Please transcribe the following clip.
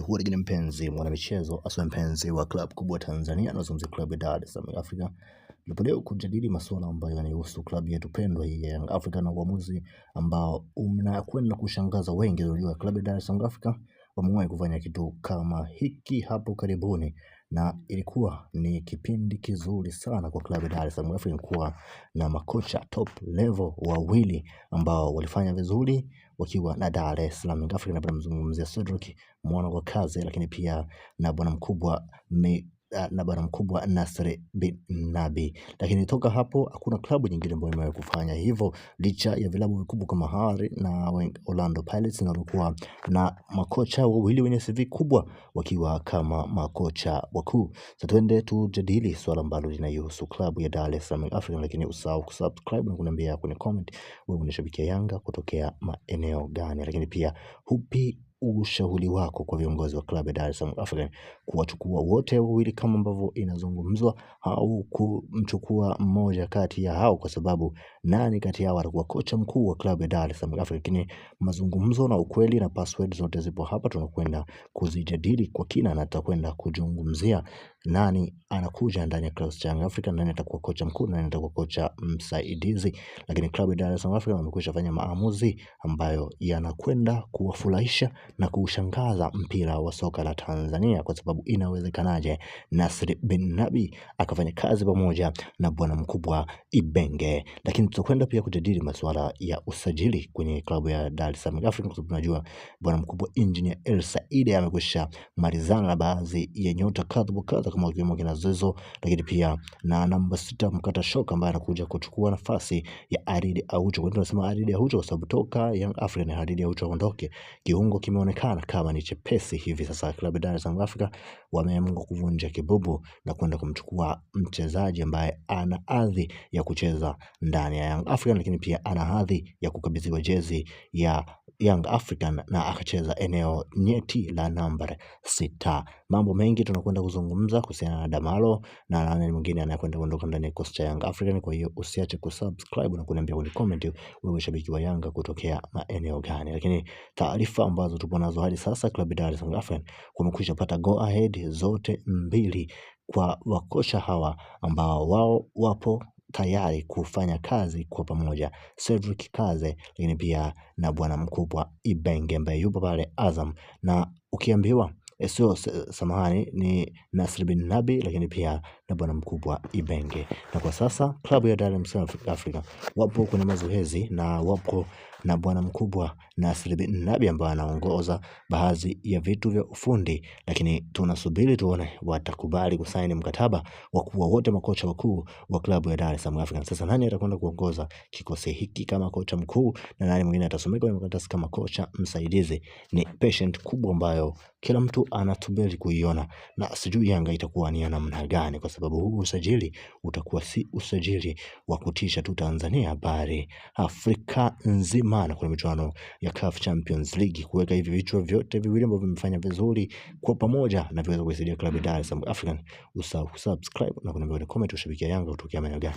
Huwa ni mpenzi mwanamichezo, aswa mpenzi wa klabu kubwa Tanzania, nazungumzia klabu ya Dar es Salaam Afrika. Tupo leo kujadili masuala ambayo yanahusu klabu yetu pendwa hii ya Young Africa na uamuzi ambao unakwenda kushangaza wengi. Unajua klabu ya Dar es Salaam Africa wamewahi kufanya kitu kama hiki hapo karibuni, na ilikuwa ni kipindi kizuri sana kwa klabu ya Dar es Salaam Africa kuwa na makocha top level wawili ambao walifanya vizuri wakiwa na Dar es Salaam Africa, na namzungumzia Cedric mwana wa kazi, lakini pia na bwana mkubwa na bwana mkubwa Nasri bin Nabi. Lakini toka hapo hakuna klabu nyingine ambayo imewahi kufanya hivyo, licha ya vilabu vikubwa kama Hari na Orlando Pirates na walikuwa na makocha wawili wenye CV kubwa wakiwa kama makocha wakuu. Sasa twende tujadili swala ambalo linahusu klabu ya Dar es Salaam Africa, lakini usahau kusubscribe na kuniambia kwenye comment wewe unashabikia Yanga kutokea maeneo gani, lakini pia hupi ushauri wako kwa viongozi wa klabu ya Dar es Salaam African kuwachukua wote wawili kama ambavyo inazungumzwa au kumchukua mmoja kati ya hao, kwa sababu nani kati yao atakuwa kocha mkuu wa klabu ya Dar es Salaam African? Lakini mazungumzo na ukweli na password zote zipo hapa, tunakwenda kuzijadili kwa kina na tutakwenda kuzungumzia nani anakuja ndani ya klabu cha Young Africa, nani atakuwa kocha mkuu, nani atakuwa kocha msaidizi. Lakini klabu ya Dar es Salaam Africa wamekwisha fanya maamuzi ambayo yanakwenda kuwafurahisha na kuushangaza mpira wa soka la Tanzania, kwa sababu inawezekanaje Nasri bin Nabi akafanya kazi pamoja na bwana mkubwa Ibenge. Lakini tutakwenda pia kujadili masuala ya usajili kwenye klabu ya Dar es Salaam Africa, kwa sababu tunajua bwana mkubwa Engineer El Said amekwisha malizana na baadhi ya nyota kadha wa kadha kama wakiwemo kina Zizo, lakini pia na namba 6 mkata shoka ambaye anakuja kuchukua nafasi ya Aridi Aucho. Kwa nini tunasema Aridi Aucho? Kwa sababu toka Young African Aridi Aucho aondoke, kiungo kimeonekana kama ni chepesi hivi sasa. Klabu ya Dar es Salaam Africa wameamua kuvunja kibubu na kwenda kumchukua mchezaji ambaye ana hadhi ya kucheza ndani ya Young African, lakini pia ana hadhi ya kukabidhiwa jezi ya Young African na akacheza eneo nyeti la namba 6. Mambo mengi tunakwenda kuzungumza kuhusiana na Damalo na nani mwingine anayekwenda kuondoka ndani ya kikosi cha Young African. Kwa hiyo usiache kusubscribe na kuniambia kwenye comment wewe shabiki wa Yanga kutokea maeneo gani. Lakini taarifa ambazo tupo nazo hadi sasa, klabu ya Dar es Salaam African wamekwisha pata go ahead zote mbili kwa wakocha hawa ambao wao wapo tayari kufanya kazi kwa pamoja, Cedric Kaze, lakini pia na bwana mkubwa Ibenge ambaye yupo pale Azam, na ukiambiwa sio samahani, ni Nasri bin Nabi, lakini pia na bwana mkubwa Ibenge. Na kwa sasa klabu ya Dar es Salaam Africa wapo kwenye mazoezi na wapo na bwana mkubwa Nasri bin Nabi ambaye anaongoza baadhi ya vitu vya ufundi, lakini tunasubiri tuone watakubali kusaini mkataba wa kuwa wote makocha wakuu wa klabu ya Dar es Salaam Africa. Sasa nani atakwenda kuongoza kikosi hiki kama kocha mkuu na nani mwingine atasomeka kwenye makaratasi kama kocha msaidizi? Ni patient kubwa ambayo kila mtu anasubiri kuiona, na sijui Yanga itakuwa ni ya namna gani, kwa sababu huu usajili utakuwa si usajili wa kutisha tu Tanzania, bali Afrika nzima, na kwenye michuano ya CAF Champions League kuweka hivi vichwa vyote viwili ambavyo vimefanya vizuri kwa pamoja na viweza kuisaidia klabu ya Dar es Salaam African. Usahau kusubscribe na kuniambia kwenye comment ushabikia Yanga kutokea maeneo gani.